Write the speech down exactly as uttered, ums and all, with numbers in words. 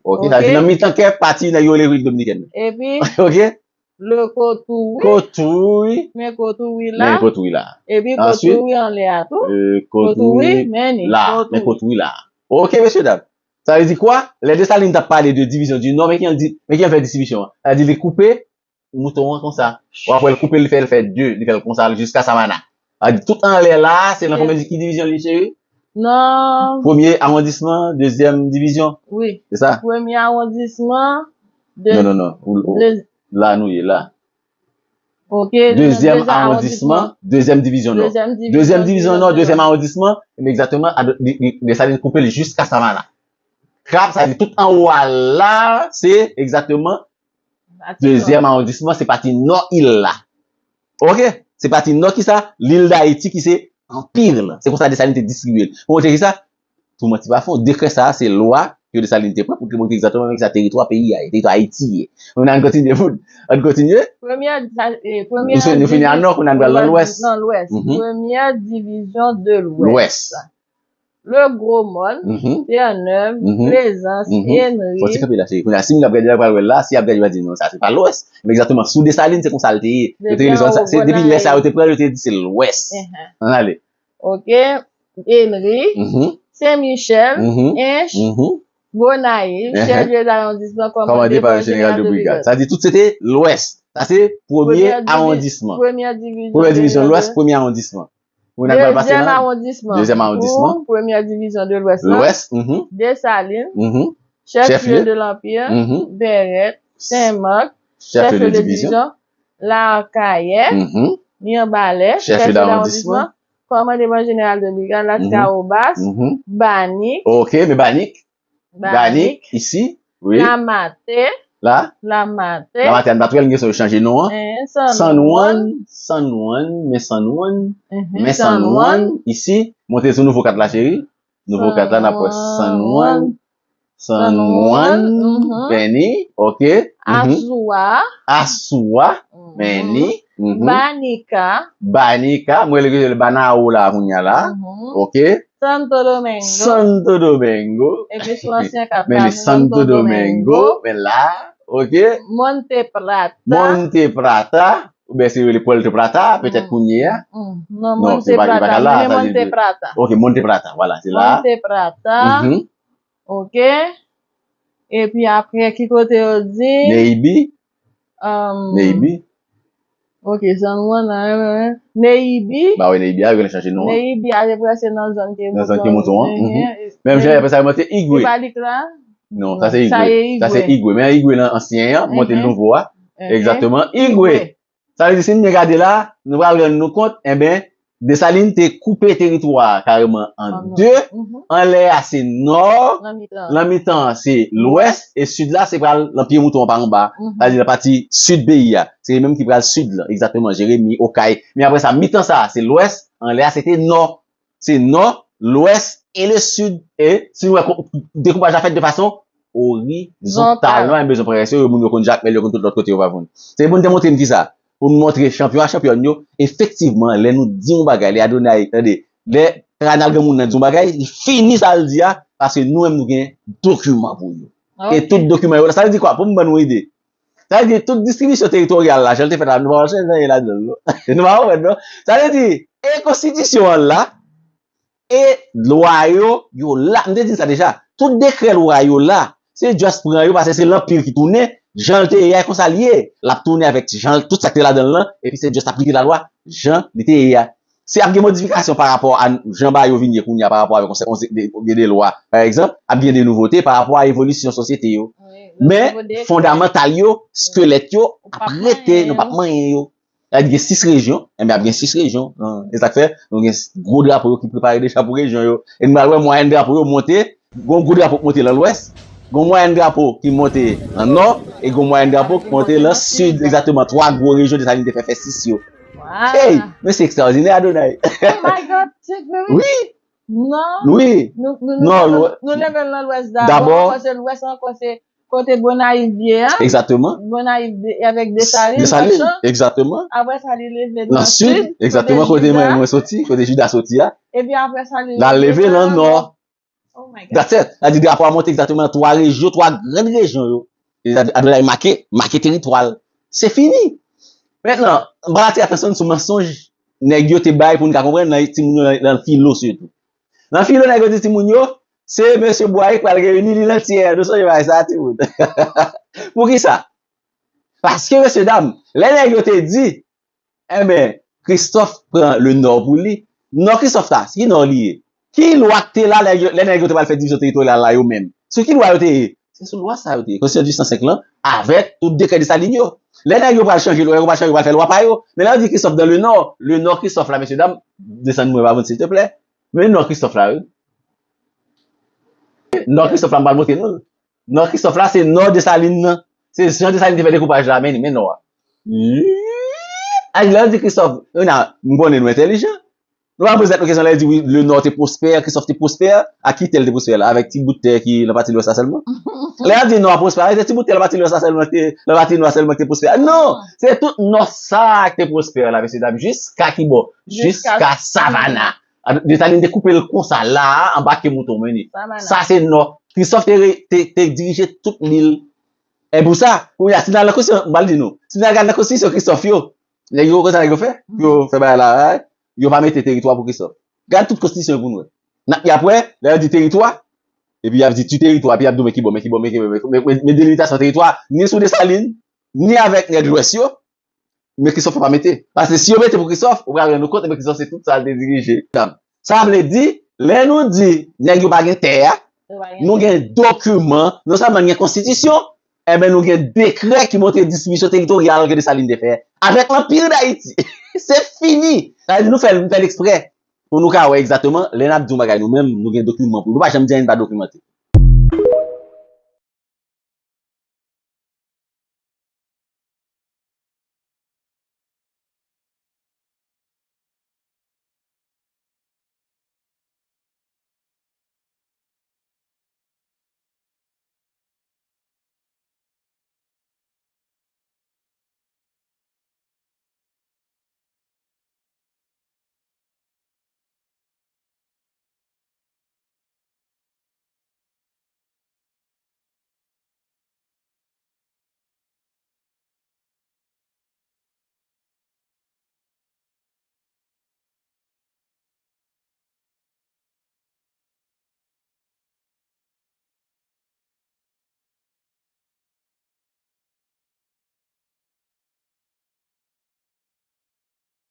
Ok, sa vle di nan mitan kè pati nèg yo Repiblik Dominikèn. Epi, ok, le Kotouri. Kotouri. Men Kotouri la. Men Kotouri la. Epi Kotouri anlè a tou. Kotouri, men ni la. Men Kotouri la. Ok, mesye dam. Sa vle di kwa? Lè Desalin t ap pale de division du Nord, men ki jan l di, men ki jan l fè distribisyon an. Sa vle di li koupe mouton an konsa. W ap wè l koupe, li fè, li fè de, li fè l konsa jiska Samana. Sa vle di tout anlè la, se nan konbyen ki divizyon li, cheri? Nan premye awondisman, dezyèm divizyon. Wi. Se sa? Premye awondisman, de, non, non, non. Ou, ou, de, la nou ye, la. Ok, dezyèm awondisman, dezyèm divizyon nò. Dezyèm divizyon nò, dezyèm awondisman, men egzakteman, Desalin koupe l jiska Samana. Krab, sa vle di tout anwo a la, se egzakteman dezyèm awondisman, se pati nò il la. Ok? Se pati nò ki sa? Lil Dayiti ki se anpi l. Se konsa Desalin te distribye l. Pou montre ki sa? Pou manti pa fon, dekrè sa a se lwa ke Desalin te pran pou te montre egzakteman men ki sa teritwa peyi a ye, teritwa Ayiti ye. Nou ann kontinye, fout. Ann kontinye. Premyè, sa, e, premyè, nou fini a nò, kounye a nou pral nan lwès. Nan lwès. Premyè divizyon de lwès. Lwès. Le Gwo Mòn, Tènèv, Plezans, Enri. Fò ti kanpe la, cheri. Kounye a, si moun ap gade la, pral wè la, si ap gade, va di, "Non, sa se pa lwès." Men egzakteman, sou Desalin, se konsa l te ye. Yo te rele zòn sa, se depi lè sa yo te pran, yo te di se lwès. Ann ale. Ok. Enri, Sen Michèl, Ench, Gonayiv, chèf lye dawondisman, kòmande pa yon jeneral de brigad. Sa di tout se te lwès. Sa se premye awondisman. Premyè divizyon lwès, premye awondisman. Dezyèm awondisman. Dezyèm awondisman. Premyè divizyon de lwès la. Lwès, Desalin, chèf lye de lanpir, Bèrèt, Senmak, chèf lye de divizyon, Lakayè, Mibalè, chèf lye dawondisman, kòmandeman jeneral de brigad, Laskawobas, Banik. Ok, men Banik. Banik, isi, wi. Lamate. La? Lamate. Lamate, ann pa twè, gen sa yo chanje non an. San Juan, San Juan, men San Juan, men San Juan, isi, monte sou nouvo kat la, cheri. Nouvo kat la, n ap wè San Juan, San Juan, men ni, ok. Asua. Asua, men ni. Banika. Banika, mwen rele Banawo la, kounye a la. Ok. Santo Domingo. Santo Domingo. Epi sou ansyen kat la, men li Santo Domingo, men la, ok. Monte Plata. Monte Plata, oubyen se rele Puerto Plata, petèt kounye a. Non, se pa, se pa ka la, men sa vle di. Monte Plata. Ok, Monte Plata, vwala, se la. Monte Plata. Ok. Epi apre, ki kote yo di? Neibi. Neibi. Ok, San Juan la, Neibi. Ba wi, Neibi a, yo genlè chanje non an. Neibi a te prèske nan zòn ke mouton an. Nan zòn ke mouton an. Menm jan apre sa, yo monte Igwe. Se pa lik la? Non, sa se Igwe. Sa se Igwe. Men Igwe nan ansyen an, monte nouvo a. Egzakteman. Igwe. Sa vle di, si n byen gade la, nou pral rann nou kont, enben, Desalin te koupe teritwa a kareman an de. Anlè a se nò, nan mitan an se lwès, e sid la se pral nan pye mouton an pa anba. Sa vle di nan pati sid peyi a. Se li menm ki pral sid lan, egzakteman, Jeremi, Okay. Men apre sa, mitan sa a se lwès, anlè a se te nò. Se nò, lwès e le sid. E si nou wè dekoupaj la fèt de fason orizontal. Non, m pa bezwen pran rès yo, yo moun yo konn Jakmèl, yo konn tout lòt kote yo pa konn. Se pou n te montre n kisa? Pou n montre chanpyon a chanpyòn yo, efektivman, lè nou di yon bagay, lè Adonay, tande, lè Ranal granmoun nan di yon bagay, li fini sa l di a, paske nou menm nou gen dokiman pou yo. E tout dokiman yo la, sa vle di kwa? Pou m ban nou ide. Sa vle di tout distribisyon teritoryal la, jan l te fèt la, nou pa wè anyen ladan l non. Nou pa konprann non. Sa vle di, e konstitisyon an la, e lwa yo, yo la. M te di n sa deja. Tout dekrè lwa yo la. Se just pran yo, paske se lanpir ki tounen. Jan l te ye a, e konsa l ye. L ap tounen avèk jan, tout sa k te ladan l lan, epi se just aplike lalwa jan li te ye a. Si ap gen modifikasyon pa rapò a jan bagay yo vin ye kounye a, pa rapò avèk yon sè-, yon sè-, de, de, de lwa, pa egzanp, ap gen de nouvote pa rapò a evolisyon sosyete yo. Men, fondamantal yo, skelèt yo, ap rete, nou p ap manyen yo. Sa vle di gen sis rejyon, enben ap gen sis rejyon. E sa k fè, nou gen gwo drapo yo ki prepare deja pou rejyon yo. E nou pral wè mwayèn drapo yo monte, gon gwo drapo k monte nan lwès, gon mwayèn drapo ki monte nan nò, e gon mwayèn drapo k monte nan sid, egzakteman twa gwo rejyon Desalin te fè fè sis yo. Hey, men se ekstraòdinè, Adonay. Oh my God, check, baby. Wi. Non. Wi. Nou, nou, nou, non, nou, nou leve l nan lwès dabò, paske lwès ankò se kote Gonayiv ye a. Egzakteman. Gonayiv de, avèk Desalin, Desalin, egzakteman. Apre sa, li leve nan sid, egzakteman, kote mwen, mwen soti, kote Jida soti a. Epi apre sa, li leve nan nò. Oh my God. That's it. Sa di drapo a monte egzakteman nan twa rejyon, twa grann rejyon yo. E sa di Adonai make, make teritwa l. Se fini. Mentnan, m pral atire atansyon n sou mansonj nèg yo te bay pou n ka konprann nan timoun yo nan, nan filo sitou. Nan filo, nèg yo di timoun yo, se mesye Bwa ki pral reyini li nan tyè. Nou sonje bagay sa, timoun? Poukisa? Paske, mesye dam, lè nèg yo te di, enben, Christophe pran le nò pou li. Nò Christophe la, se ki nò li ye? Ki lwa k te la lè yo, lè nèg yo te pral fè divizyon teritoryal la yo menm? Sou ki lwa yo te ye? Se sou lwa sa yo te ye. Konstitisyon dis san senk lan, avèk tout dekrè Desalin yo. Lè nèg yo pral chanje lwa, yo pral chanje, yo pral fè lwa pa yo. Men lè yo di Christophe dans le nord, le nò Christophe la, mesye dam, desann mwen pa moun, silteplè. Men nò Christophe la, wi. Nò Christophe la, m pral montre nou l. Nò Christophe la, se nò Desalin nan. Se jan Desalin te fè dekoupaj la, men, men nò a. Ay, lè yo di Christophe, nou na, m konnen nou entèlijan. Nou pa poze tèt nou kesyon, lè yo di, wi, le nò te pwospè, Christophe te pwospè, ak ki tè l te pwospè la, avèk ti bout tè ki nan pati lwès la sèlman? Lè yo di nò a pwospè, se ti bout tè nan pati lwès la sèlman ki te, nan pati nò a sèlman ki te pwospè. Non, se tout nò sa a ki te pwospè la, mesye dam, jiska ki bò? Jiska Savana. Desalin te koupe l konsa la a, anba ke mouton, men ni. Sa se nò. Christophe te, te, te dirije tout lil. E pou sa, kounye a, si n al nan konstitisyon, m pral di nou, si n al gade nan konstitisyon Christophe yo, nèg yo, konsa nèg yo fè, pou yo fè bagay la, yo pa mete teritwa pou Christophe. Gade tout konstitisyon yo pou nou wè. N ap, y ap wè, lè yo di teritwa, epi y ap di ti teritwa, epi y ap di w men ki bò, men ki bò, men ki bò, men, men, men, men delimitasyon teritwa, ni sou Desalin, ni avèk nèg lwès yo, men Christophe pa mete. Paske si yo mete pou Christophe, ou pral rann ou kont, men Christophe se tout sa l te dirije. Sa vle di, lè nou di nèg yo pa gen tè a, nou gen dokiman, non sèlman n gen konstitisyon, enben nou gen dekrè ki montre distribisyon teritoryal ke Desalin te fè avèk Lanpir Dayiti. Se fini. Sa vle di nou fè l, nou fè l eksprè. Pou nou ka wè egzakteman, lè n ap di yon bagay nou menm, nou gen dokiman pou nou. Nou pa janm di anyen n pa dokimante.